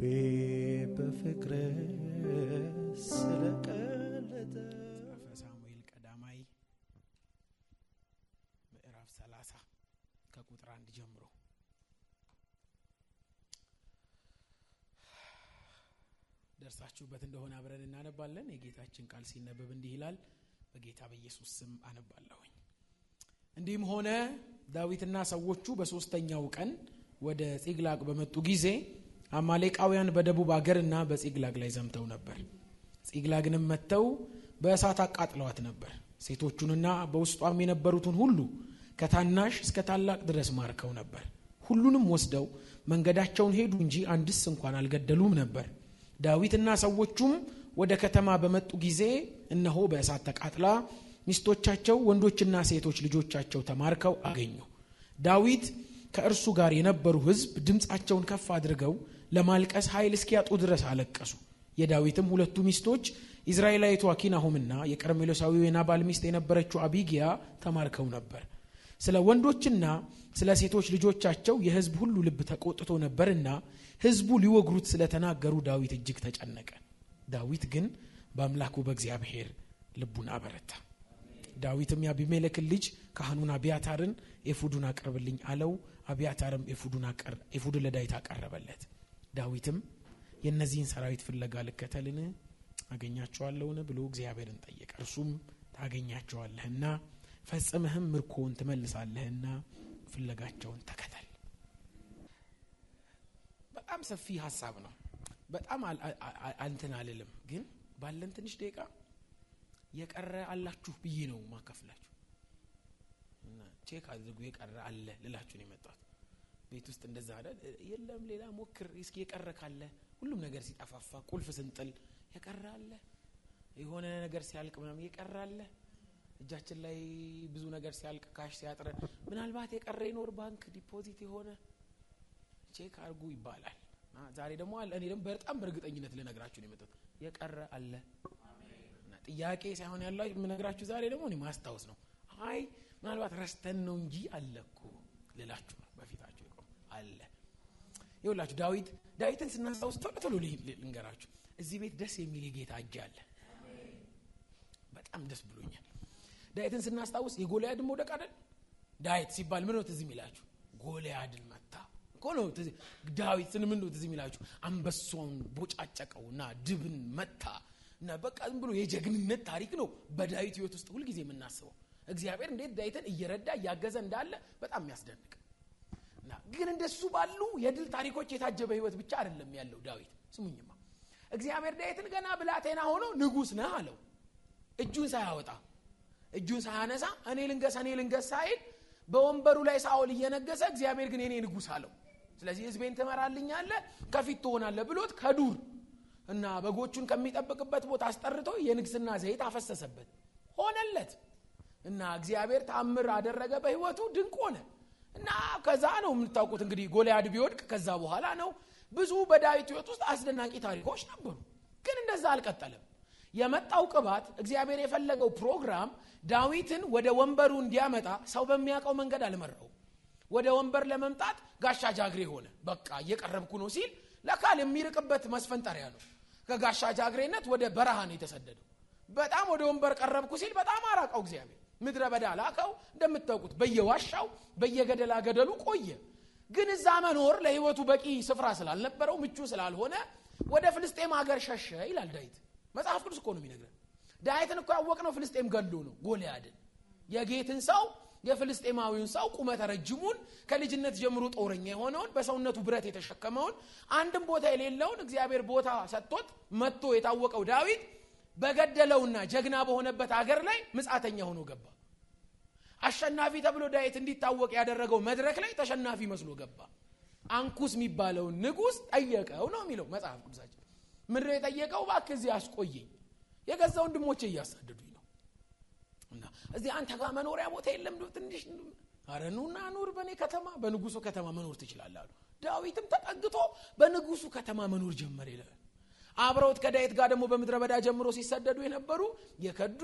ልቤ በፍቅር ስለቀለጠ። መጽሐፈ ሳሙኤል ቀዳማይ ምዕራፍ 30 ከቁጥር 1 ጀምሮ። ደርሳችሁበት እንደሆነ አብረን እናነባለን። የጌታችን ቃል ሲነበብ እንዲህ ይላል። በጌታ በኢየሱስ ስም አነባለሁኝ። እንዲህም ሆነ ዳዊትና ሰዎቹ በሶስተኛው ቀን ወደ ጺቅላግ በመጡ ጊዜ አማሌቃውያን በደቡብ አገርና በጺቅላግ ላይ ዘምተው ነበር። ጺቅላግንም መተው በእሳት አቃጥለዋት ነበር። ሴቶቹንና በውስጧም የነበሩትን ሁሉ ከታናሽ እስከ ታላቅ ድረስ ማርከው ነበር። ሁሉንም ወስደው መንገዳቸውን ሄዱ እንጂ አንድስ እንኳን አልገደሉም ነበር። ዳዊትና ሰዎቹም ወደ ከተማ በመጡ ጊዜ እነሆ በእሳት ተቃጥላ ሚስቶቻቸው፣ ወንዶችና ሴቶች ልጆቻቸው ተማርከው አገኙ። ዳዊት ከእርሱ ጋር የነበሩ ሕዝብ ድምፃቸውን ከፍ አድርገው ለማልቀስ ኃይል እስኪያጡ ድረስ አለቀሱ። የዳዊትም ሁለቱ ሚስቶች ኢዝራኤላዊቷ አኪናሆምና የቀርሜሎሳዊው የናባል ሚስት የነበረችው አቢጊያ ተማርከው ነበር። ስለ ወንዶችና ስለ ሴቶች ልጆቻቸው የሕዝብ ሁሉ ልብ ተቆጥቶ ነበርና ሕዝቡ ሊወግሩት ስለተናገሩ ዳዊት እጅግ ተጨነቀ። ዳዊት ግን በአምላኩ በእግዚአብሔር ልቡን አበረታ። ዳዊትም የአቢሜሌክን ልጅ ካህኑን አብያታርን ኤፉዱን አቅርብልኝ አለው። አብያታርም ኤፉዱን ለዳዊት አቀረበለት። ዳዊትም የእነዚህን ሰራዊት ፍለጋ ልከተልን? አገኛቸዋለሁን? ብሎ እግዚአብሔርን ጠየቀ። እርሱም ታገኛቸዋለህና ፈጽመህም ምርኮውን ትመልሳለህና ፍለጋቸውን ተከተል። በጣም ሰፊ ሀሳብ ነው። በጣም እንትን አልልም፣ ግን ባለን ትንሽ ደቂቃ የቀረ አላችሁ ብዬ ነው ማካፍላችሁ። እና check አድርጉ፣ የቀረ አለ ልላችሁ ነው የመጣሁት። ቤት ውስጥ እንደዛ አይደል? የለም ሌላ ሞክር እስኪ የቀረ ካለ። ሁሉም ነገር ሲጠፋፋ ቁልፍ ስንጥል የቀረ አለ፣ የሆነ ነገር ሲያልቅ ምናምን የቀረ አለ፣ እጃችን ላይ ብዙ ነገር ሲያልቅ cash ሲያጥረን ምናልባት የቀረ ይኖር ባንክ deposit የሆነ check አድርጉ ይባላል። ዛሬ ደግሞ አለ። እኔ ደግሞ በጣም በእርግጠኝነት ልነግራችሁ ነው የመጣሁት፣ የቀረ አለ። ጥያቄ ሳይሆን ያለው የምነግራችሁ ዛሬ ደግሞ እኔ ማስታወስ ነው። አይ ምናልባት ረስተን ነው እንጂ አለ እኮ ልላችሁ ነው። በፊታችሁ ይቆም አለ። ይኸውላችሁ ዳዊትን ስናስታውስ ቶሎ ቶሎ ልንገራችሁ፣ እዚህ ቤት ደስ የሚል የጌታ እጅ አለ። በጣም ደስ ብሎኛል። ዳዊትን ስናስታውስ የጎልያድን መውደቅ አይደል? ዳዊት ሲባል ምን ነው ትዝ የሚላችሁ? ጎልያድን መታ እኮ ነው። ዳዊት ስን ምን ነው ትዝ የሚላችሁ? አንበሳውን ቦጫጨቀውና ድብን መታ እና በቃ ዝም ብሎ የጀግንነት ታሪክ ነው በዳዊት ህይወት ውስጥ ሁል ጊዜ የምናስበው። እግዚአብሔር እንዴት ዳዊትን እየረዳ እያገዘ እንዳለ በጣም የሚያስደንቅ እና ግን እንደሱ ባሉ የድል ታሪኮች የታጀበ ህይወት ብቻ አይደለም ያለው ዳዊት። ስሙኝማ፣ እግዚአብሔር ዳዊትን ገና ብላቴና ሆኖ ንጉስ ነህ አለው። እጁን ሳያወጣ እጁን ሳያነሳ እኔ ልንገስ እኔ ልንገስ ሳይል በወንበሩ ላይ ሳኦል እየነገሰ እግዚአብሔር ግን እኔ ንጉስ አለው። ስለዚህ ህዝቤን ትመራልኛለህ፣ ከፊት ትሆናለህ ብሎት ከዱር እና በጎቹን ከሚጠብቅበት ቦታ አስጠርቶ የንግስና ዘይት አፈሰሰበት። ሆነለት እና እግዚአብሔር ተአምር አደረገ በህይወቱ፣ ድንቅ ሆነ። እና ከዛ ነው የምታውቁት እንግዲህ ጎልያድ ቢወድቅ ከዛ በኋላ ነው። ብዙ በዳዊት ህይወት ውስጥ አስደናቂ ታሪኮች ነበሩ፣ ግን እንደዛ አልቀጠለም። የመጣው ቅባት እግዚአብሔር የፈለገው ፕሮግራም ዳዊትን ወደ ወንበሩ እንዲያመጣ ሰው በሚያውቀው መንገድ አልመራው። ወደ ወንበር ለመምጣት ጋሻ ጃግሬ ሆነ። በቃ እየቀረብኩ ነው ሲል ለካል የሚርቅበት መስፈንጠሪያ ነው። ከጋሻ ጃግሬነት ወደ በረሃ ነው የተሰደደው። በጣም ወደ ወንበር ቀረብኩ ሲል በጣም አራቀው እግዚአብሔር። ምድረ በዳ ላከው። እንደምታውቁት በየዋሻው በየገደላ ገደሉ ቆየ። ግን እዛ መኖር ለህይወቱ በቂ ስፍራ ስላልነበረው ምቹ ስላልሆነ ወደ ፍልስጤም ሀገር ሸሸ ይላል ዳዊት። መጽሐፍ ቅዱስ እኮ ነው የሚነግረን። ዳዊትን እኮ ያወቅነው ፍልስጤም ገድሎ ነው። ጎልያድን፣ የጌትን ሰው፣ የፍልስጤማዊውን ሰው፣ ቁመተ ረጅሙን፣ ከልጅነት ጀምሮ ጦረኛ የሆነውን፣ በሰውነቱ ብረት የተሸከመውን፣ አንድም ቦታ የሌለውን እግዚአብሔር ቦታ ሰጥቶት መጥቶ የታወቀው ዳዊት በገደለውና ጀግና በሆነበት አገር ላይ ምጻተኛ ሆኖ ገባ። አሸናፊ ተብሎ ዳዊት እንዲታወቅ ያደረገው መድረክ ላይ ተሸናፊ መስሎ ገባ። አንኩስ የሚባለውን ንጉስ ጠየቀው ነው የሚለው መጽሐፍ ቅዱሳችን። ምንድነው የጠየቀው? እባክህ እዚህ አስቆየኝ፣ የገዛ ወንድሞቼ እያሳደዱኝ ነው እና እዚህ አንተ ጋር መኖሪያ ቦታ የለም፣ ትንሽ ኧረ ኑና ኑር በኔ ከተማ፣ በንጉሱ ከተማ መኖር ትችላለህ አሉ። ዳዊትም ተጠግቶ በንጉሱ ከተማ መኖር ጀመረ ይላል። አብረውት ከዳዊት ጋር ደግሞ በምድረ በዳ ጀምሮ ሲሰደዱ የነበሩ የከዱ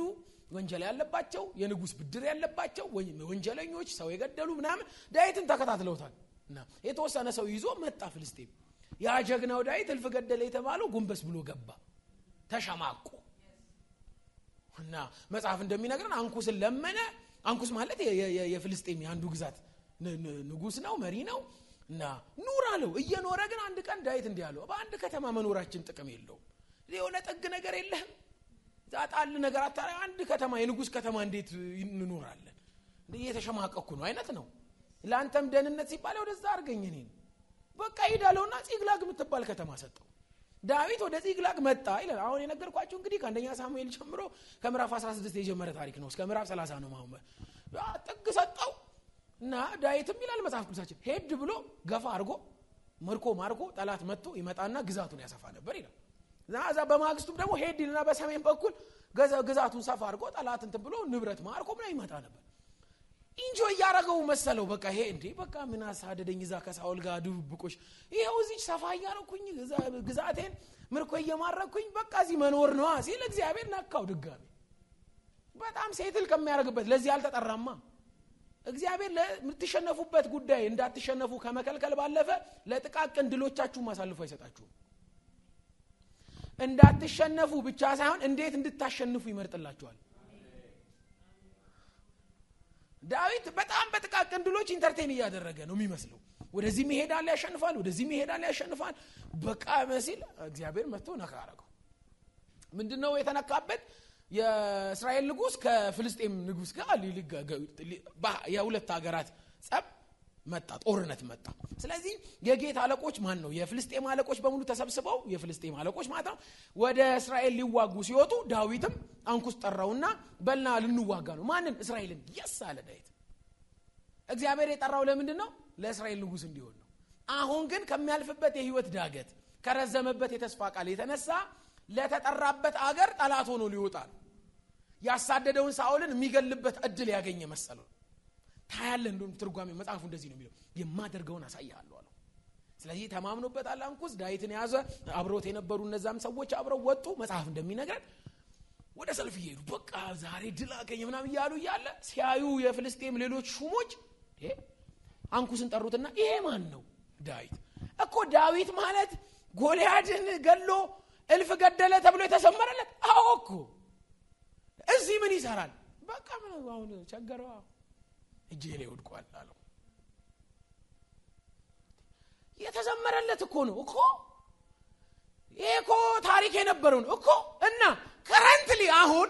ወንጀል ያለባቸው የንጉስ ብድር ያለባቸው ወንጀለኞች ሰው የገደሉ ምናምን ዳዊትን ተከታትለውታል። እና የተወሰነ ሰው ይዞ መጣ ፍልስጤም። ያ ጀግናው ዳዊት እልፍ ገደለ የተባለው ጎንበስ ብሎ ገባ ተሸማቆ። እና መጽሐፍ እንደሚነግረን አንኩስን ለመነ። አንኩስ ማለት የፍልስጤም አንዱ ግዛት ንጉስ ነው፣ መሪ ነው። እና ኑር አለው። እየኖረ ግን አንድ ቀን ዳዊት እንዲህ አለው፣ በአንድ ከተማ መኖራችን ጥቅም የለውም። የሆነ ጥግ ነገር የለህም፣ ጣጣል ነገር አታራ፣ አንድ ከተማ የንጉስ ከተማ እንዴት እንኖራለን? እየተሸማቀኩ ነው አይነት ነው። ላንተም ደህንነት ሲባል ወደዛ አርገኝ እኔን በቃ ሂድ አለውና ጺቅላግ የምትባል ከተማ ሰጠው። ዳዊት ወደ ጺቅላግ መጣ ይላል። አሁን የነገርኳችሁ እንግዲህ ከአንደኛ ሳሙኤል ጀምሮ ከምዕራፍ 16 የጀመረ ታሪክ ነው። እስከ ምዕራፍ 30 ነው። ማሁን ጥግ ሰጠው እና ዳዊትም ይላል መጽሐፍ ቅዱሳችን ሄድ ብሎ ገፋ አድርጎ ምርኮ ማርኮ ጠላት መጥቶ ይመጣና ግዛቱን ያሰፋ ነበር ይላል። እዛ በማግስቱም ደግሞ ሄድ ይልና በሰሜን በኩል ግዛቱን ሰፋ አድርጎ ጠላት እንትን ብሎ ንብረት ማርኮ ምናምን ይመጣ ነበር። enjoy እያረገው መሰለው። በቃ ይሄ እንዴ በቃ ምን አሳደደኝ እዛ ከሳኦል ጋር ድብብቆሽ፣ ይሄው እዚህ ሰፋ እያረኩኝ ግዛቴን ምርኮ እየማረኩኝ በቃ እዚህ መኖር ነው ሲል እግዚአብሔር ነካው ድጋሚ። በጣም settle ከሚያደርግበት ለዚህ አልተጠራማ። እግዚአብሔር ለምትሸነፉበት ጉዳይ እንዳትሸነፉ ከመከልከል ባለፈ ለጥቃቅን ድሎቻችሁ አሳልፎ አይሰጣችሁም። እንዳትሸነፉ ብቻ ሳይሆን እንዴት እንድታሸንፉ ይመርጥላችኋል። ዳዊት በጣም በጥቃቅን ድሎች entertain እያደረገ ነው የሚመስለው። ወደዚህም ይሄዳል ያሸንፋል፣ ወደዚህም ይሄዳል ያሸንፋል። በቃ መሲል እግዚአብሔር መጥቶ ነካ አደረገው። ምንድነው የተነካበት? የእስራኤል ንጉስ ከፍልስጤም ንጉስ ጋር የሁለት ሀገራት ጸብ መጣ፣ ጦርነት መጣ። ስለዚህ የጌት አለቆች ማን ነው? የፍልስጤም አለቆች በሙሉ ተሰብስበው የፍልስጤም አለቆች ማለት ነው ወደ እስራኤል ሊዋጉ ሲወጡ ዳዊትም አንኩስ ጠራውና በልና ልንዋጋ ነው። ማንን? እስራኤልን። yes አለ ዳዊት። እግዚአብሔር የጠራው ለምንድን ነው? ለእስራኤል ንጉስ እንዲሆን ነው። አሁን ግን ከሚያልፍበት የህይወት ዳገት ከረዘመበት የተስፋ ቃል የተነሳ ለተጠራበት አገር ጠላት ሆኖ ሊወጣ ነው። ያሳደደውን ሳኦልን የሚገልበት እድል ያገኘ መሰለው። ታያለህ፣ እንደውም ትርጓሜ መጽሐፉ እንደዚህ ነው የሚለው፣ የማደርገውን አሳይሃለሁ አለው። ስለዚህ ተማምኖበታል አንኩስ። ዳዊትን ያዘ። አብሮት የነበሩ እነዛም ሰዎች አብረው ወጡ። መጽሐፍ እንደሚነግረን ወደ ሰልፍ እየሄዱ በቃ ዛሬ ድል አገኘ ምናምን እያሉ እያለ ሲያዩ የፍልስጤም ሌሎች ሹሞች አንኩስን ጠሩትና ይሄ ማን ነው? ዳዊት እኮ። ዳዊት ማለት ጎልያድን ገሎ እልፍ ገደለ ተብሎ የተሰመረለት። አዎ እኮ እዚህ ምን ይሰራል? በቃ ምን አሁን ቸገረው፣ እጄ ላይ ወድቋል አለው። የተዘመረለት እኮ ነው እኮ ይሄ እኮ ታሪክ የነበረው ነው እኮ እና currently አሁን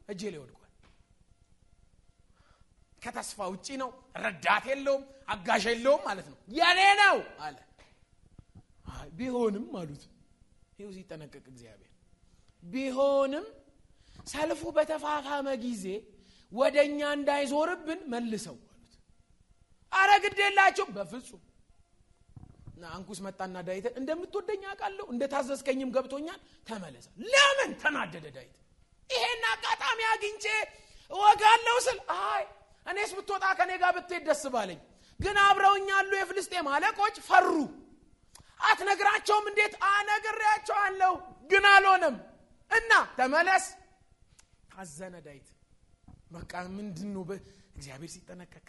እጄ ላይ ወድቋል። ከተስፋ ውጪ ነው፣ ረዳት የለውም፣ አጋዥ የለውም ማለት ነው። የኔ ነው አለ። አይ ቢሆንም አሉት። ይኸው ሲጠነቀቅ እግዚአብሔር ቢሆንም ሰልፉ በተፋፋመ ጊዜ ወደኛ እንዳይዞርብን መልሰው አሉት። አረ ግድ የላቸው በፍጹም። እና አንኩስ መጣና ዳዊትን እንደምትወደኝ አውቃለሁ፣ እንደታዘዝከኝም ገብቶኛል፣ ተመለሰ። ለምን ተናደደ ዳዊት? ይሄን አጋጣሚ አግኝቼ እወጋለሁ ስል አይ እኔስ ብትወጣ ከኔ ጋር ብትሄድ ደስ ባለኝ፣ ግን አብረውኝ ያሉ የፍልስጤም አለቆች ፈሩ። አትነግራቸውም? እንዴት? አነግሬያቸዋለሁ ግን አልሆነም እና ተመለስ። ታዘነ ዳዊት። በቃ ምንድነው እግዚአብሔር ሲጠነቀቅ፣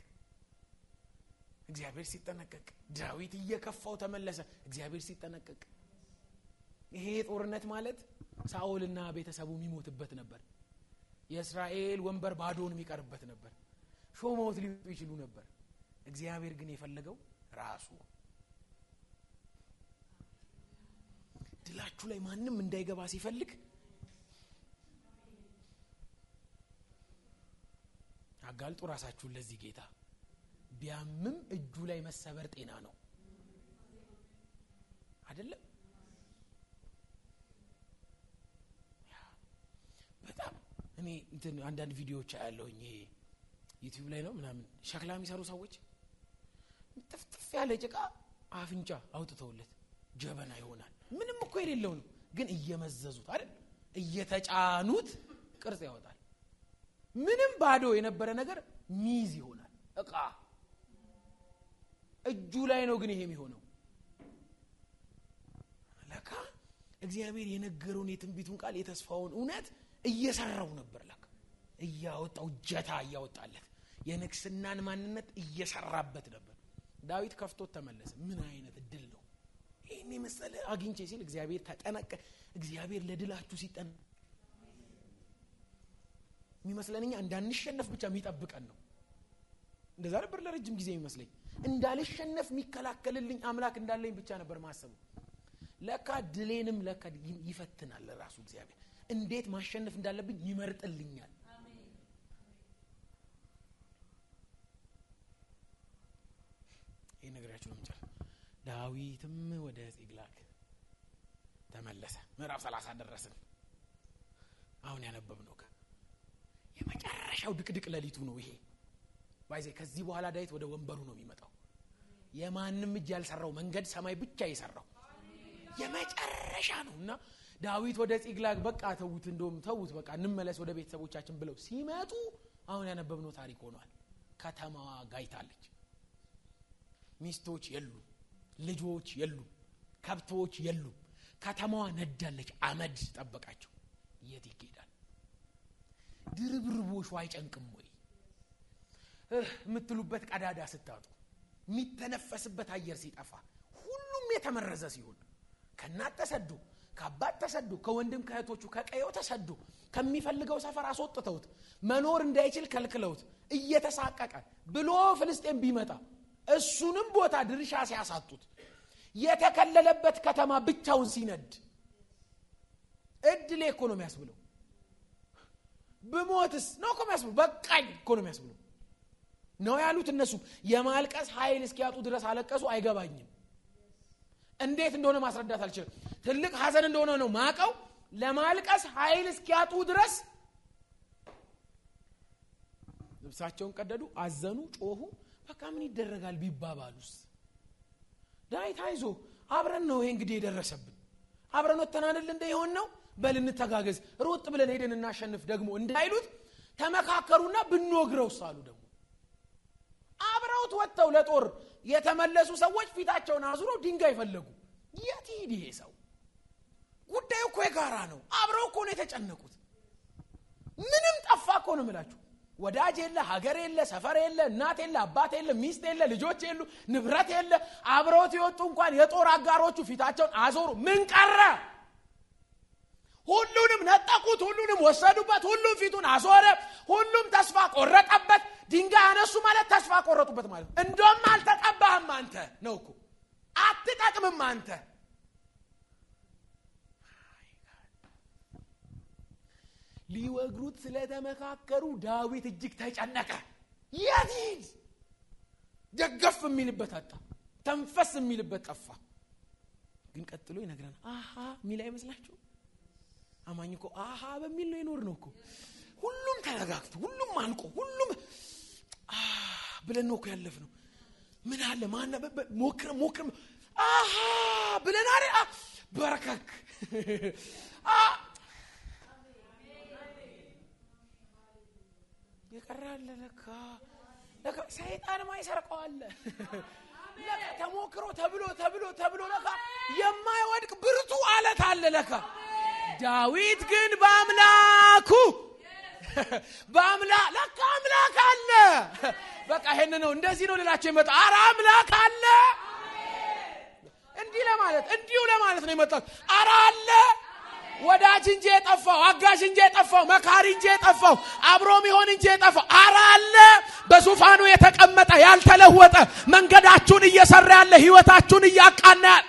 እግዚአብሔር ሲጠነቀቅ ዳዊት እየከፋው ተመለሰ። እግዚአብሔር ሲጠነቀቅ ይሄ ጦርነት ማለት ሳኦልና ቤተሰቡ የሚሞትበት ነበር። የእስራኤል ወንበር ባዶውን የሚቀርበት ነበር። ሾመውት ሊወጡ ይችሉ ነበር። እግዚአብሔር ግን የፈለገው ራሱ ድላችሁ ላይ ማንም እንዳይገባ ሲፈልግ አጋልጡ ራሳችሁን ለዚህ ጌታ። ቢያምም እጁ ላይ መሰበር ጤና ነው አይደለም? በጣም እኔ እንትን አንዳንድ ቪዲዮዎች አያለሁኝ ዩቲዩብ ላይ ነው ምናምን ሸክላ የሚሰሩ ሰዎች ጥፍጥፍ ያለ ጭቃ አፍንጫ አውጥተውለት ጀበና ይሆናል። ምንም እኮ የሌለው ነው፣ ግን እየመዘዙት አይደል እየተጫኑት ቅርጽ ያወጣል። ምንም ባዶ የነበረ ነገር ሚዝ ይሆናል። እቃ እጁ ላይ ነው ግን ይሄ የሚሆነው። ለካ እግዚአብሔር የነገረውን የትንቢቱን ቃል የተስፋውን እውነት እየሰራው ነበር። ለካ እያወጣው ጀታ እያወጣለት የንግስናን ማንነት እየሰራበት ነበር። ዳዊት ከፍቶት ተመለሰ። ምን አይነት እድል ነው ይሄን የመሰለ አግኝቼ ሲል እግዚአብሔር ተጠነቀ። እግዚአብሔር ለድላችሁ ሲጠን የሚመስለን እኛ እንዳንሸነፍ ብቻ የሚጠብቀን ነው። እንደዛ ነበር ለረጅም ጊዜ የሚመስለኝ። እንዳልሸነፍ የሚከላከልልኝ አምላክ እንዳለኝ ብቻ ነበር ማሰቡ። ለካ ድሌንም ለካ ይፈትናል ራሱ እግዚአብሔር። እንዴት ማሸነፍ እንዳለብኝ ይመርጥልኛል። ይሄ ነገራችሁ ነው ምንጨር። ዳዊትም ወደ ጺቅላግ ተመለሰ። ምዕራፍ 30 ደረስን። አሁን ያነበብነው የመጨረሻው ድቅድቅ ሌሊቱ ነው ይሄ። ባይዜ ከዚህ በኋላ ዳዊት ወደ ወንበሩ ነው የሚመጣው። የማንም እጅ ያልሰራው መንገድ ሰማይ ብቻ የሰራው የመጨረሻ ነውና ዳዊት ወደ ጺቅላግ በቃ ተውት፣ እንደውም ተውት በቃ እንመለስ ወደ ቤተሰቦቻችን ብለው ሲመጡ አሁን ያነበብነው ታሪክ ሆኗል። ከተማዋ ጋይታለች። ሚስቶች የሉ፣ ልጆች የሉ፣ ከብቶች የሉ። ከተማዋ ነዳለች። አመድ ጠበቃቸው። የት ይኬዳል? ድርብርቦሹ አይጨንቅም ወይ? የምትሉበት ቀዳዳ ስታጡ፣ የሚተነፈስበት አየር ሲጠፋ፣ ሁሉም የተመረዘ ሲሆን፣ ከእናት ተሰዶ፣ ከአባት ተሰዶ፣ ከወንድም ከእህቶቹ ከቀየው ተሰዶ፣ ከሚፈልገው ሰፈር አስወጥተውት መኖር እንዳይችል ከልክለውት እየተሳቀቀ ብሎ ፍልስጤም ቢመጣ እሱንም ቦታ ድርሻ ሲያሳጡት፣ የተከለለበት ከተማ ብቻውን ሲነድ እድሌ እኮ ነው የሚያስብለው። ብሞትስ ነው እኮ የሚያስብለው። በቃኝ እኮ ነው የሚያስብለው ነው ያሉት እነሱ። የማልቀስ ኃይል እስኪያጡ ድረስ አለቀሱ። አይገባኝም፣ እንዴት እንደሆነ ማስረዳት አልችልም። ትልቅ ሐዘን እንደሆነ ነው ማቀው። ለማልቀስ ኃይል እስኪያጡ ድረስ ልብሳቸውን ቀደዱ፣ አዘኑ፣ ጮሁ። በቃ ምን ይደረጋል ቢባባሉስ? ዳዊት አይዞ አብረን ነው ይሄ እንግዲህ የደረሰብን፣ አብረን ወተናንል እንደ ይሆን ነው፣ በል እንተጋገዝ፣ ሮጥ ብለን ሄደን እናሸንፍ ደግሞ እንዳይሉት ተመካከሩና ብንወግረውስ አሉ። ደግሞ አብረውት ወጥተው ለጦር የተመለሱ ሰዎች ፊታቸውን አዙረው ድንጋይ ፈለጉ። የት ይሂድ ይሄ ሰው? ጉዳዩ እኮ የጋራ ነው። አብረው እኮ ነው የተጨነቁት። ምንም ጠፋ እኮ ነው የምላችሁ። ወዳጅ የለ፣ ሀገር የለ፣ ሰፈር የለ፣ እናት የለ፣ አባት የለ፣ ሚስት የለ፣ ልጆች የሉ፣ ንብረት የለ። አብረውት የወጡ እንኳን የጦር አጋሮቹ ፊታቸውን አዞሩ። ምን ቀረ? ሁሉንም ነጠቁት፣ ሁሉንም ወሰዱበት፣ ሁሉም ፊቱን አዞረ፣ ሁሉም ተስፋ ቆረጠበት። ድንጋይ አነሱ ማለት ተስፋ ቆረጡበት ማለት። እንደውም አልተቀባህም አንተ ነው እኮ፣ አትጠቅምም አንተ። ሊወግሩት ስለተመካከሩ ዳዊት እጅግ ተጨነቀ። የት ይሂድ? ደገፍ የሚልበት አጣ፣ ተንፈስ የሚልበት ጠፋ። ግን ቀጥሎ ይነግረናል። አሃ የሚል አይመስላችሁ? አማኝ እኮ አሃ በሚል ነው የኖር ነው እኮ። ሁሉም ተረጋግቶ፣ ሁሉም አልቆ፣ ሁሉም ብለን ነው እኮ ያለፍነው። ምን አለ ማን ሞክረ ሞክረ አሃ ብለን አይደል? በረከክ የቀራለ ለካ ለካ ሰይጣን ማይሰርቀው አለ። ለካ ተሞክሮ ተብሎ ተብሎ ተብሎ ለካ የማይወድቅ ብርቱ አለት አለ ለካ። ዳዊት ግን በአምላኩ በአምላክ ለካ አምላክ አለ። በቃ ይሄን ነው እንደዚህ ነው ልላቸው የመጣው። ኧረ አምላክ አለ። እንዲህ ለማለት እንዲሁ ለማለት ነው የመጣው። ኧረ አለ። ወዳጅ እንጂ የጠፋው፣ አጋዥ እንጂ የጠፋው፣ መካሪ እንጂ የጠፋው፣ አብሮ የሚሆን እንጂ የጠፋው፣ ኧረ አለ። በዙፋኑ የተቀመጠ ያልተለወጠ፣ መንገዳችሁን እየሰራ ያለ፣ ህይወታችሁን እያቃና ያለ።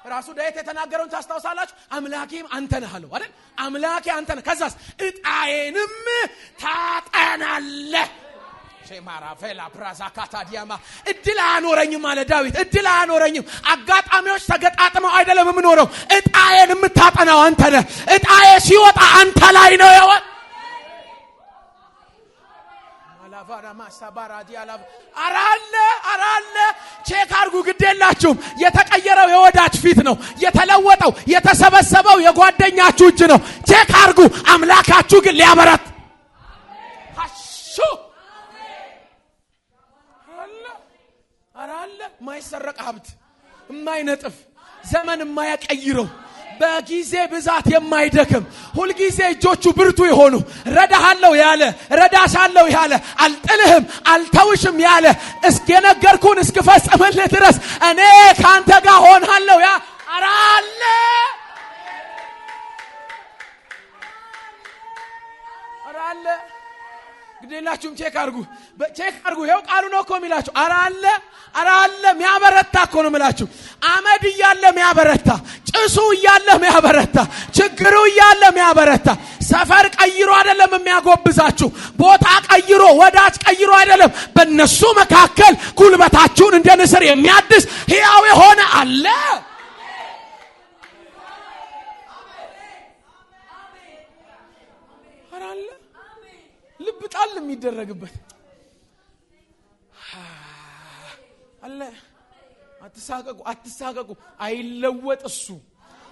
ራሱ ዳዊት የተናገረውን ታስታውሳላችሁ። አምላኬም አንተ ነህ አለው አይደል? አምላኬ አንተ ነህ። ከዛስ ዕጣዬንም ታጠናለህ። ሼማራ ፌላ ፕራዛ ካታዲያማ እድል አያኖረኝም አለ ዳዊት። እድል አያኖረኝም። አጋጣሚዎች ተገጣጥመው አይደለም የምኖረው። ዕጣዬን የምታጠናው አንተ ነህ። ዕጣዬ ሲወጣ አንተ ላይ ነው የወጣ። ኧረ አለ፣ ኧረ አለ። check አድርጉ፣ ግድ የላችሁም። የተቀየረው የወዳጅ ፊት ነው። የተለወጠው የተሰበሰበው የጓደኛችሁ እጅ ነው። check አድርጉ። አምላካችሁ ግን ሊያበረት ሐሹ አለ። ኧረ አለ። የማይሰረቅ ሀብት፣ የማይነጥፍ ዘመን የማያቀይረው በጊዜ ብዛት የማይደክም፣ ሁልጊዜ እጆቹ ብርቱ የሆኑ፣ ረዳሃለሁ ያለ፣ ረዳሻለሁ ያለ፣ አልጥልህም አልተውሽም ያለ፣ እስከ የነገርኩህን እስክፈጽምልህ ድረስ እኔ ካንተ ጋር ሆናለሁ ያ ኧረ አለ። ኧረ አለ። ግዴላችሁም check አድርጉ፣ check አድርጉ። ይኸው ቃሉ ነው እኮ የሚላችሁ። ኧረ አለ፣ ኧረ አለ። የሚያበረታ እኮ ነው የምላችሁ። አመድ እያለ የሚያበረታ፣ ጭሱ እያለ የሚያበረታ፣ ችግሩ እያለ የሚያበረታ፣ ሰፈር ቀይሮ አይደለም የሚያጎብዛችሁ፣ ቦታ ቀይሮ ወዳጅ ቀይሮ አይደለም፣ በእነሱ መካከል ጉልበታችሁን እንደ ንስር የሚያድስ ሕያው የሆነ አለ። ኧረ አለ። ልብ ጣል የሚደረግበት አለ። አትሳቀቁ፣ አትሳቀቁ። አይለወጥ እሱ።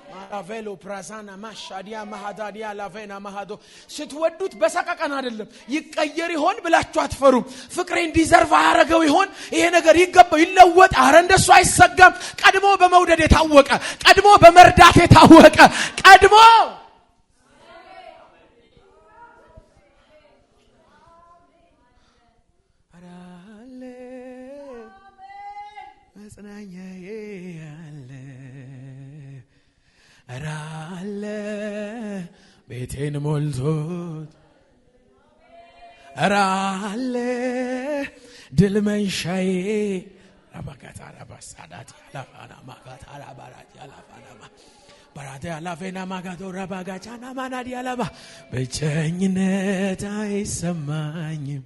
ማራቬሎ ፕራዛና ማሻዲያ ማሃዳዲያ ላቬና ማሃዶ። ስትወዱት በሰቀቀን አይደለም። ይቀየር ይሆን ብላችሁ አትፈሩም። ፍቅሬን deserve አያረገው ይሆን? ይሄ ነገር ይገባው ይለወጥ? አረ እንደሱ አይሰጋም። ቀድሞ በመውደድ የታወቀ፣ ቀድሞ በመርዳት የታወቀ፣ ቀድሞ አለ። መጽናኛዬ አለ፣ ኧረ አለ። ቤቴን ሞልቶት፣ ኧረ አለ። ድል መንሻዬ ረባጋታ ረባሳዳት ያላፋና ማጋታ ራባራት ያላፋናማ ባራቴ ያላፌና ማጋቶ ረባጋቻና ማናድ ያላባ። ብቸኝነት አይሰማኝም፣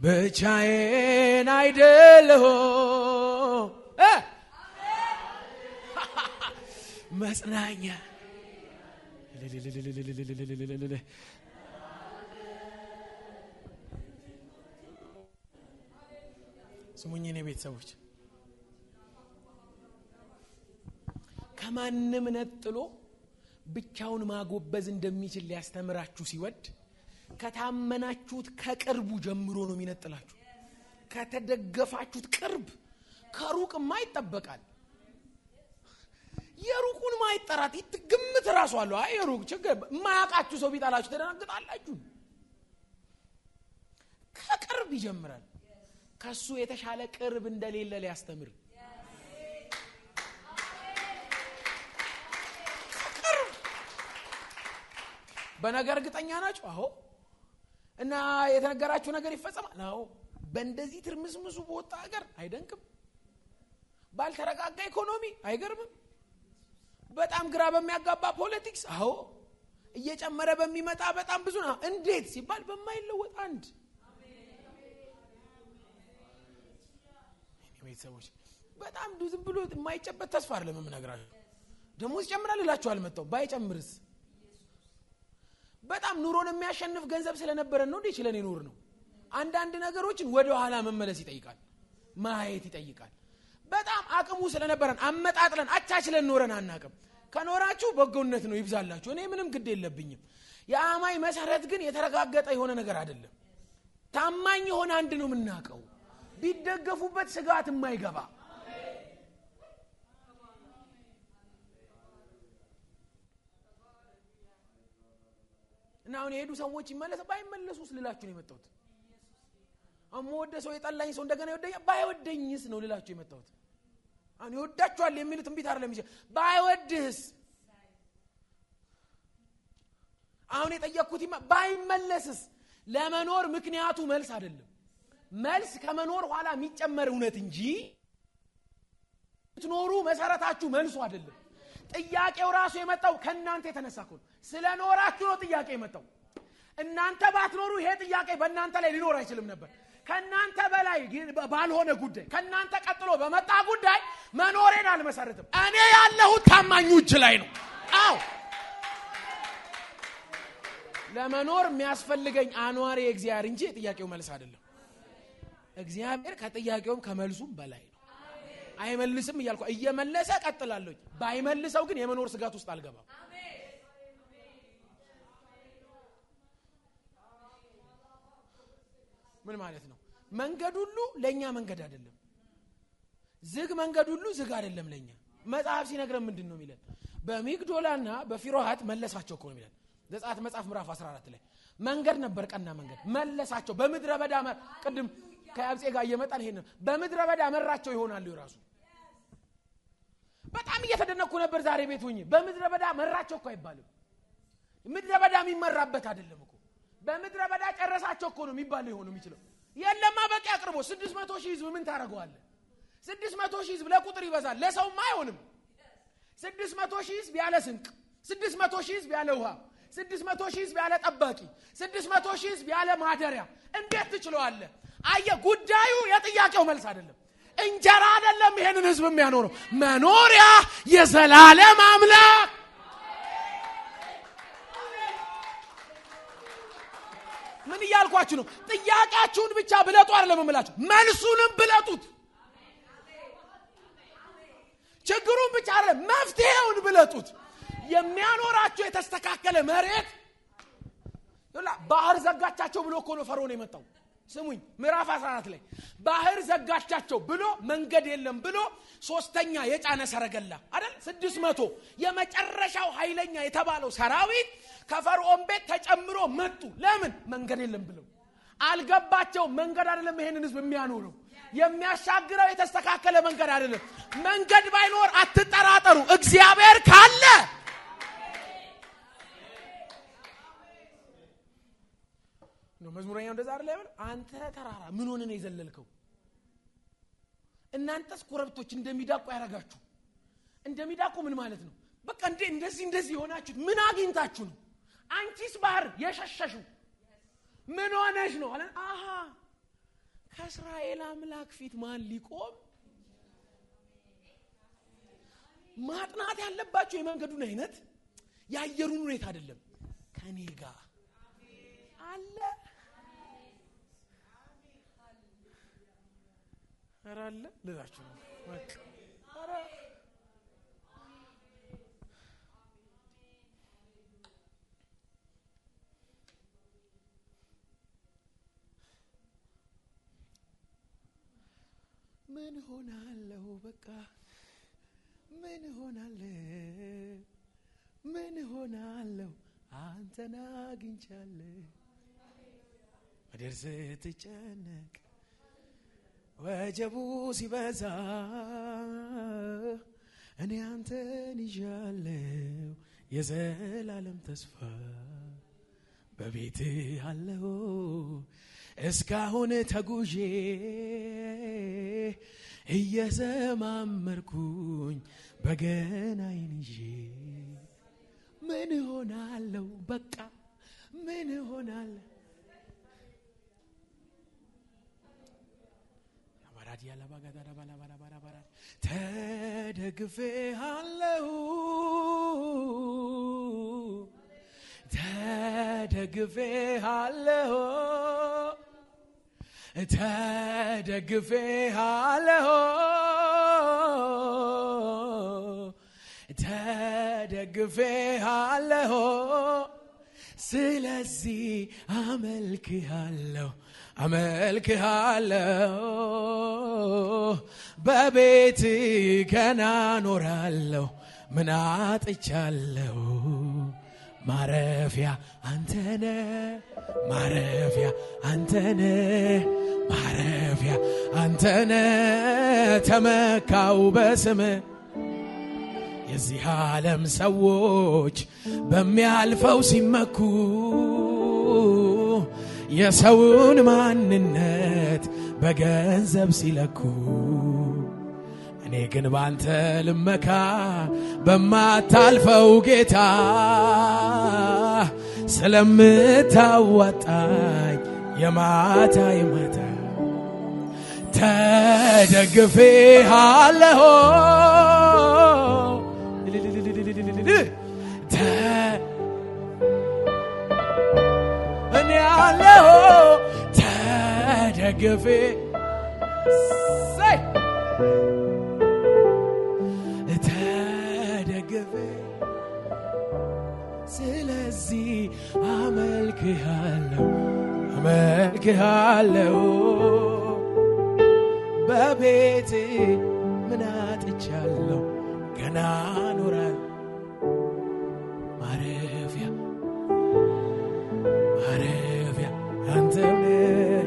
ብቻዬን አይደለሁም። መጽናኛ። ስሙኝ እኔ ቤተሰቦች፣ ከማንም ነጥሎ ብቻውን ማጎበዝ እንደሚችል ሊያስተምራችሁ ሲወድ ከታመናችሁት ከቅርቡ ጀምሮ ነው የሚነጥላችሁ። ከተደገፋችሁት ቅርብ፣ ከሩቅማ ይጠበቃል። የሩቁን ማይጠራት ግምት ራሱ አለው። አይ የሩቅ ችግር የማያውቃችሁ ሰው ቢጣላችሁ ተደናግጣላችሁ። ከቅርብ ይጀምራል። ከሱ የተሻለ ቅርብ እንደሌለ ሊያስተምር። ከቅርብ። በነገር እርግጠኛ ናችሁ? አዎ። እና የተነገራችሁ ነገር ይፈጸማል? አዎ። በእንደዚህ ትርምስምሱ በወጣ ሀገር አይደንቅም። ባልተረጋጋ ኢኮኖሚ አይገርምም። በጣም ግራ በሚያጋባ politics፣ አዎ። እየጨመረ በሚመጣ በጣም ብዙ ነው። እንዴት ሲባል በማይለወጥ አንድ። ቤተሰቦች፣ በጣም ዝም ብሎ የማይጨበጥ ተስፋ አይደለም የምነግራችሁ። ደሞዝ ይጨምራል እላችሁ አልመጣሁም። ባይጨምርስ? በጣም ኑሮን የሚያሸንፍ ገንዘብ ስለነበረን ነው እንዴ ችለን የኖር ነው። አንዳንድ ነገሮችን ወደ ኋላ መመለስ ይጠይቃል፣ ማየት ይጠይቃል። በጣም አቅሙ ስለነበረን አመጣጥለን አቻችለን ኖረን አናቅም። ከኖራችሁ በጎነት ነው፣ ይብዛላችሁ። እኔ ምንም ግድ የለብኝም። የአማኝ መሰረት ግን የተረጋገጠ የሆነ ነገር አይደለም። ታማኝ የሆነ አንድ ነው የምናውቀው። ቢደገፉበት ስጋት የማይገባ። እና አሁን የሄዱ ሰዎች ይመለስ ባይመለሱስ ልላችሁ ነው የመጣሁት። አሁን መወደ ሰው የጠላኝ ሰው እንደገና ይወደኛል ባይወደኝስ ነው ልላችሁ የመጣሁት። አሁን ይወዳችኋል የሚል ትንቢት አይደለም። ባይወድህስ? አሁን የጠየቅኩት ባይመለስስ? ለመኖር ምክንያቱ መልስ አይደለም። መልስ ከመኖር ኋላ የሚጨመር እውነት እንጂ ትኖሩ መሰረታችሁ መልሱ አይደለም። ጥያቄው ራሱ የመጣው ከእናንተ የተነሳ እኮ ነው። ስለኖራችሁ ነው ጥያቄ የመጣው። እናንተ ባትኖሩ ይሄ ጥያቄ በእናንተ ላይ ሊኖር አይችልም ነበር። ከእናንተ በላይ ባልሆነ ጉዳይ፣ ከእናንተ ቀጥሎ በመጣ ጉዳይ መኖሬን አልመሰርትም። እኔ ያለሁት ታማኙ እጅ ላይ ነው። አዎ፣ ለመኖር የሚያስፈልገኝ አኗሪ እግዚአብሔር እንጂ የጥያቄው መልስ አይደለም። እግዚአብሔር ከጥያቄውም ከመልሱም በላይ ነው። አይመልስም እያልኩ እየመለሰ ቀጥላለሁ። ባይመልሰው ግን የመኖር ስጋት ውስጥ አልገባም። ምን ማለት ነው? መንገድ ሁሉ ለኛ መንገድ አይደለም። ዝግ መንገድ ሁሉ ዝግ አይደለም ለኛ። መጽሐፍ ሲነግረን ምንድነው የሚለን? በሚግዶላና በፊሮሃት መለሳቸው እኮ ነው የሚለን። ዘጸአት መጽሐፍ ምዕራፍ 14 ላይ መንገድ ነበር፣ ቀና መንገድ መለሳቸው። በምድረ በዳ ቅድም ከአብጼ ጋር እየመጣን ይሄን በምድረ በዳ መራቸው ይሆናል ይራሱ። በጣም እየተደነኩ ነበር ዛሬ ቤት ሆኜ። በምድረ በዳ መራቸው እኮ አይባልም። ምድረ በዳ የሚመራበት አይደለም እኮ። በምድረ በዳ ጨረሳቸው እኮ ነው የሚባለው ይሆን የሚችለው። የለማ በቂ አቅርቦ 600 ሺህ ህዝብ ምን ታረገዋለህ? 600 ሺህ ህዝብ ለቁጥር ይበዛል፣ ለሰውም አይሆንም። 600 ሺህ ህዝብ ያለ ስንቅ፣ 600 ሺህ ህዝብ ያለ ውሃ፣ 600 ሺህ ህዝብ ያለ ጠባቂ፣ 600 ሺህ ህዝብ ያለ ማደሪያ እንዴት ትችለዋለህ? አየ ጉዳዩ የጥያቄው መልስ አይደለም። እንጀራ አይደለም ይሄንን ህዝብ የሚያኖረው፣ መኖሪያ የዘላለም አምላክ። ምን እያልኳችሁ ነው? ጥያቄያችሁን ብቻ ብለጡ አይደለም እምላችሁ፣ መልሱንም ብለጡት። ችግሩን ብቻ አይደለም መፍትሄውን ብለጡት። የሚያኖራችሁ የተስተካከለ መሬት። ባህር ዘጋቻቸው ብሎ እኮ ነው ፈርዖን የመጣው። ስሙኝ፣ ምዕራፍ 14 ላይ ባህር ዘጋቻቸው ብሎ መንገድ የለም ብሎ ሶስተኛ የጫነ ሰረገላ አይደል 600 የመጨረሻው ኃይለኛ የተባለው ሰራዊት ከፈርዖን ቤት ተጨምሮ መጡ። ለምን? መንገድ የለም ብለው አልገባቸው። መንገድ አይደለም ይሄንን ህዝብ የሚያኖረው፣ የሚያሻግረው የተስተካከለ መንገድ አይደለም። መንገድ ባይኖር አትጠራጠሩ፣ እግዚአብሔር ካለ ነው። መዝሙረኛው እንደዛ አይደል ያለው? አንተ ተራራ ምን ሆነ ነው የዘለልከው? እናንተስ ኮረብቶች እንደሚዳቁ ያረጋችሁ። እንደሚዳቁ ምን ማለት ነው? በቃ እንዴ እንደዚህ እንደዚህ ሆናችሁ ምን አግኝታችሁ ነው? አንቺስ ባህር የሸሸሽው ምን ሆነሽ ነው አለ። አሃ ከእስራኤል አምላክ ፊት ማን ሊቆም? ማጥናት ያለባችሁ የመንገዱን አይነት የአየሩን ሁኔታ አይደለም። ከኔ ጋር አለ። ኧረ አለ ልላችሁ ነው። በቃ ኧረ ምን ሆናለሁ? በቃ ምን ሆናለሁ? ምን ሆናለሁ? አንተን አግኝቻለሁ። ምድር ስትጨነቅ ወጀቡ ሲበዛ እኔ አንተን ይዣለሁ የዘላለም ተስፋ። በቤት አለሁ እስካሁን ተጉዤ እየዘማመርኩኝ በገናዬን ይዤ። ምን ሆናለሁ? በቃ ምን ሆናለሁ? ተደግፌሃለሁ፣ ተደግፌሃለሁ፣ ተደግፌሃለሁ፣ ተደግፌሃለሁ። ስለዚህ አመልክሃለሁ፣ አመልክሃለሁ። በቤት ገና ኖራለሁ፣ ምን አጥቻለሁ? ማረፊያ አንተነ፣ ማረፊያ አንተነ፣ ማረፊያ አንተነ። ተመካው በስም። የዚህ ዓለም ሰዎች በሚያልፈው ሲመኩ የሰውን ማንነት በገንዘብ ሲለኩ፣ እኔ ግን ባንተ ልመካ በማታልፈው ጌታ። ስለምታዋጣኝ የማታ የማታ ተደግፌሃለሁ፣ እኔ አለሁ ተደግፌ ተደግፌ። ስለዚህ አመልክሃለሁ፣ አመልክሃለሁ። በቤት ምን አጥቻለሁ? ገና ኖራል ማረፊያ ማረፊያ አንተ ነህ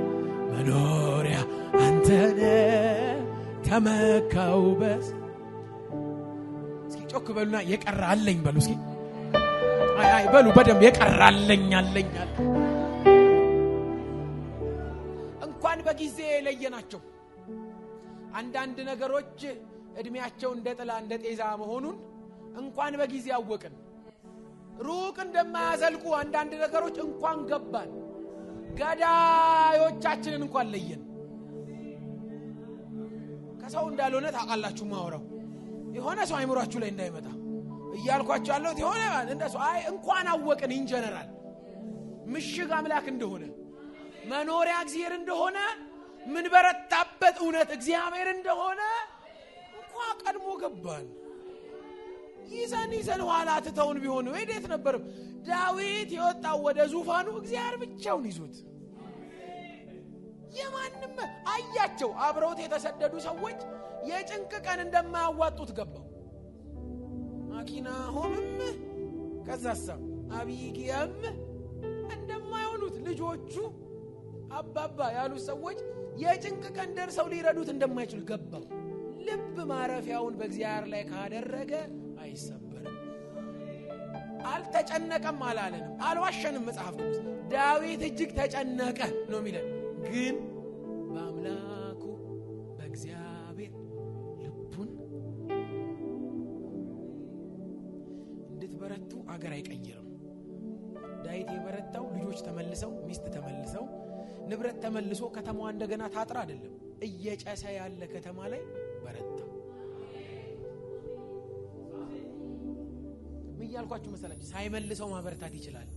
መኖሪያ አንተ ነህ ተመካው በስ። እስኪ ጮክ በሉና የቀረ አለኝ በሉ። እስኪ አይ አይ በሉ በደንብ የቀረ አለኝ አለኝ አለ። እንኳን በጊዜ ለየናቸው። አንዳንድ ነገሮች እድሜያቸው እንደ ጥላ እንደ ጤዛ መሆኑን እንኳን በጊዜ አወቅን። ሩቅ እንደማያዘልቁ አንዳንድ ነገሮች እንኳን ገባን። ገዳዮቻችንን እንኳን ለየን። ከሰው እንዳልሆነ ታውቃላችሁ። ማወራው የሆነ ሰው አይምሯችሁ ላይ እንዳይመጣ እያልኳችሁ ያለሁት የሆነ እንደሱ አይ እንኳን አወቅን። In general ምሽግ አምላክ እንደሆነ መኖሪያ እግዚአብሔር እንደሆነ ምን በረታበት እውነት እግዚአብሔር እንደሆነ እንኳን ቀድሞ ገባን። ይዘን ይዘን ኋላ ትተውን ቢሆን ወዴት ነበርም? ዳዊት የወጣው ወደ ዙፋኑ እግዚአብሔር ብቻውን ይዞት የማንም አያቸው። አብረውት የተሰደዱ ሰዎች የጭንቅ ቀን እንደማያዋጡት ገባው። አኪናሆምም ከዛሳ አቢጊያም እንደማይሆኑት ልጆቹ አባባ ያሉት ሰዎች የጭንቅ ቀን ደርሰው ሊረዱት እንደማይችሉ ገባው። ልብ ማረፊያውን በእግዚአብሔር ላይ ካደረገ አይሰበርም። አልተጨነቀም አላለንም፣ አልዋሸንም። መጽሐፍ ቅዱስ ዳዊት እጅግ ተጨነቀ ነው የሚለን። ግን በአምላኩ በእግዚአብሔር ልቡን እንድትበረቱ አገር አይቀይርም። ዳዊት የበረታው ልጆች ተመልሰው ሚስት ተመልሰው ንብረት ተመልሶ ከተማዋ እንደገና ታጥራ አይደለም፣ እየጨሰ ያለ ከተማ ላይ በረታ። ምን እያልኳችሁ መሰላችሁ? ሳይመልሰው ማበረታት ይችላል።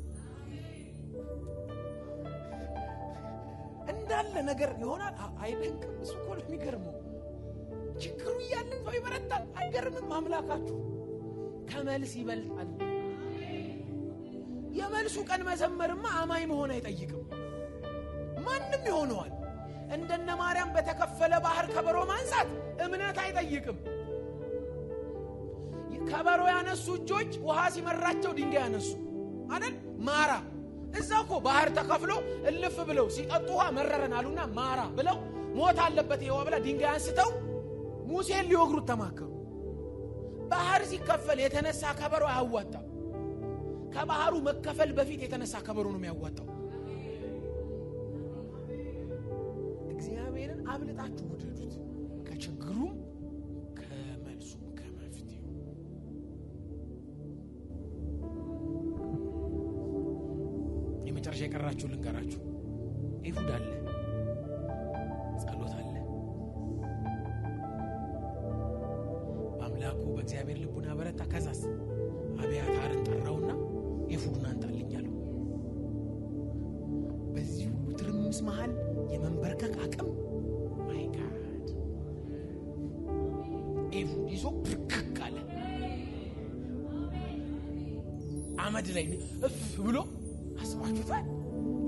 እንዳለ ነገር ይሆናል። አይደንቅም? እሱ እኮ ነው የሚገርመው። ችግሩ እያለ ሰው ይበረታል። አይገርምም? አምላካችሁ ከመልስ ይበልጣል። የመልሱ ቀን መዘመርማ አማኝ መሆን አይጠይቅም። ማንም ይሆነዋል። እንደነ ማርያም በተከፈለ ባህር ከበሮ ማንሳት እምነት አይጠይቅም። ከበሮ ያነሱ እጆች ውሃ ሲመራቸው ድንጋይ ያነሱ አይደል? ማራ እዛው እኮ ባህር ተከፍሎ እልፍ ብለው ሲጠጡ ውሃ መረረን አሉና ማራ ብለው ሞት አለበት ይሄ ውሃ ብላ ድንጋይ አንስተው ሙሴን ሊወግሩት ተማከሩ። ባህር ሲከፈል የተነሳ ከበሮ አያዋጣም። ከባህሩ መከፈል በፊት የተነሳ ከበሮ ነው የሚያዋጣው። እግዚአብሔርን አብልጣችሁ ውደዱት፣ ከችግሩም ከመልሱም ከመፍትሄው። የመጨረሻ የቀራችሁ ልንገራችሁ። ኤፉድ አለ፣ ጸሎት አለ። በአምላኩ በእግዚአብሔር ልቡን አበረታ። ከዛስ አብያታርን ጠራውና ኤፉዱን አንጣልኝ አለው። በዚህ ሁሉ ትርምስ መሃል የመንበርከክ አቅም my God! ኤፉድ ይዞ ብርክክ አለ። አመድ ላይ እፍ ብሎ አስባችሁታል?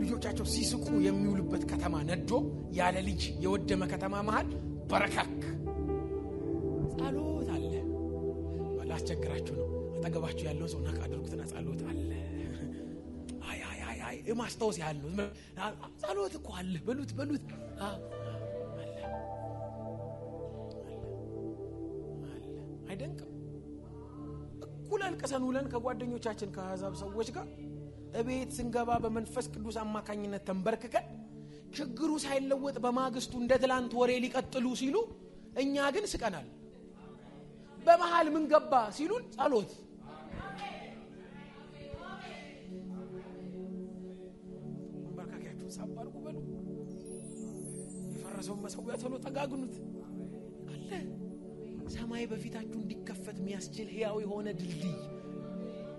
ልጆቻቸው ሲስቁ የሚውሉበት ከተማ ነዶ ያለ ልጅ የወደመ ከተማ መሃል በረካክ። ጸሎት አለ። ላስቸግራችሁ ነው። አጠገባችሁ ያለውን ሰው ነካ አድርጉትና ጸሎት አለ። አይ አይ አይ አይ ማስታወስ ያህል ነው። ጸሎት እኮ አለ በሉት በሉት። አለ አለ አለ። አይደንቅም? እኩል አልቅሰን ውለን ከጓደኞቻችን ከአሕዛብ ሰዎች ጋር እቤት ስንገባ በመንፈስ ቅዱስ አማካኝነት ተንበርክከን ችግሩ ሳይለወጥ በማግስቱ እንደ ትላንት ወሬ ሊቀጥሉ ሲሉ እኛ ግን ስቀናል። በመሃል ምን ገባ ሲሉን ጸሎት። መንበርከኪያችሁን ሳብ አድርጉ በሉ። የፈረሰውን መሠዊያ ቶሎ ጠጋግኑት። አለ ሰማይ በፊታችሁ እንዲከፈት የሚያስችል ሕያው የሆነ ድልድይ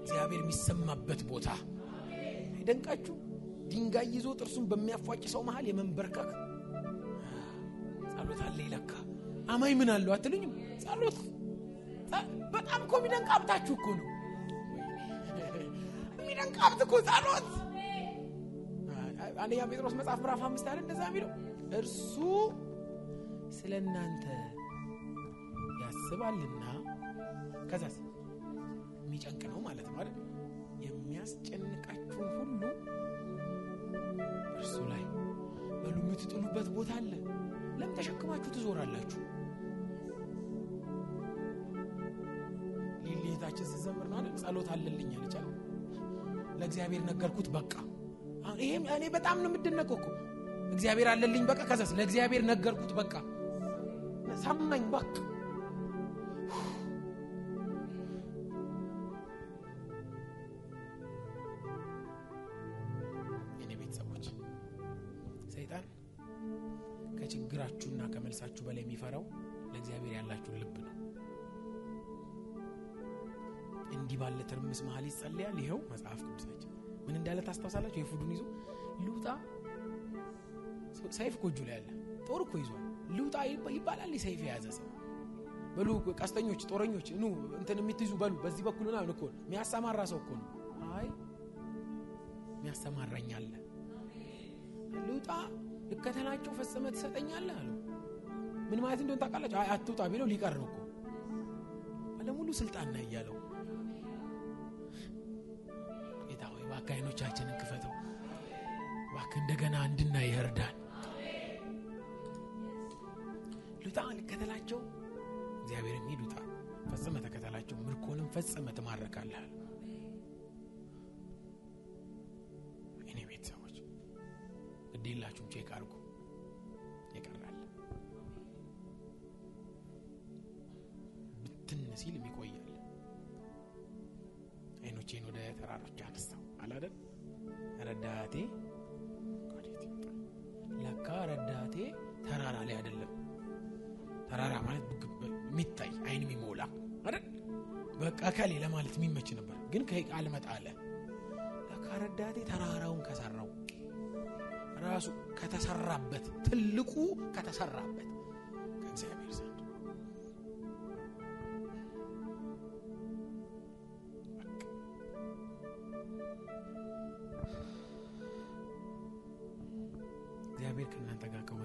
እግዚአብሔር የሚሰማበት ቦታ። አይደንቃችሁ? ድንጋይ ይዞ ጥርሱን በሚያፏጭ ሰው መሃል የመንበርከክ ጸሎት አለ። ይለካ አማኝ ምን አለው አትሉኝም? ጸሎት በጣም እኮ የሚደንቅ ሀብታችሁ እኮ ነው። የሚደንቅ ሀብት እኮ ጸሎት። አንደኛ ጴጥሮስ መጽሐፍ ምዕራፍ 5 አይደል እንደዛ የሚለው? እርሱ ስለ እናንተ ያስባልና ከዛስ የሚጨንቅ ነው ማለት ነው አይደል? የሚያስጨንቃችሁን ሁሉ እርሱ ላይ በሉ። የምትጥሉበት ቦታ አለ። ለምን ተሸክማችሁ ትዞራላችሁ? ሊሊታችን ስትዘምር ነው አይደል? ጸሎት አለልኝ አለች አይደል? ለእግዚአብሔር ነገርኩት በቃ። አሁን ይሄም እኔ በጣም ነው የምደነቀው እኮ። እግዚአብሔር አለልኝ በቃ። ከዛስ ለእግዚአብሔር ነገርኩት በቃ፣ ሰማኝ በቃ። የኔ ቤተሰቦች ሰይጣን ከችግራችሁና ከመልሳችሁ በላይ የሚፈራው ለእግዚአብሔር ያላችሁን ልብ ነው። እንዲህ ባለ ትርምስ መሃል ይጸልያል። ይኸው መጽሐፍ ቅዱሳችን ምን እንዳለ ታስታውሳላችሁ? የፉዱን ይዞ ልውጣ፣ ሰይፍ እኮ እጁ ላይ አለ፣ ጦር እኮ ይዟል። ልውጣ ይባላል ሰይፍ የያዘ ሰው። በሉ ቀስተኞች፣ ጦረኞች ኑ እንትን የምትይዙ በሉ በዚህ በኩል ምናምን እኮ የሚያሰማራ ሰው እኮ ነው። አይ የሚያሰማራኝ አለ። ልውጣ ልከተላቸው ፈጽመህ ትሰጠኛለህ አለው። ምን ማለት እንደሆነ ታውቃላችሁ? አይ አትውጣ ቢለው ሊቀር ነው እኮ። ባለሙሉ ስልጣን ነህ እያለው። ጌታ ሆይ እባክህ ዓይኖቻችንን ክፈተው፣ እባክህ እንደገና እንድናይ እርዳን። ልውጣ ልከተላቸው፣ እግዚአብሔርም ሂድ ውጣ ፈጽመህ ተከተላቸው፣ ምርኮንም ፈጽመህ ትማርካለህ። እኔ ቤተሰቦች ግድ የላችሁም፣ check አድርጉ፣ ይቀራል። ብትን ሲል ይቆያል። አይኖቼን ወደ ተራሮች አነሳው አላደል? ረዳቴ ወዴት ይመጣል? ለካ ረዳቴ ተራራ ላይ አይደለም። ተራራ ማለት የሚታይ አይን የሚሞላ አይደል? በቃ ከሌ ለማለት የሚመች ነበር፣ ግን አልመጣ አለ። ለካ ረዳቴ ተራራውን ከሰራው ራሱ ከተሰራበት ትልቁ ከተሰራበት ከእግዚአብሔር ዘንድ እግዚአብሔር ከእናንተ ጋር ከሆነ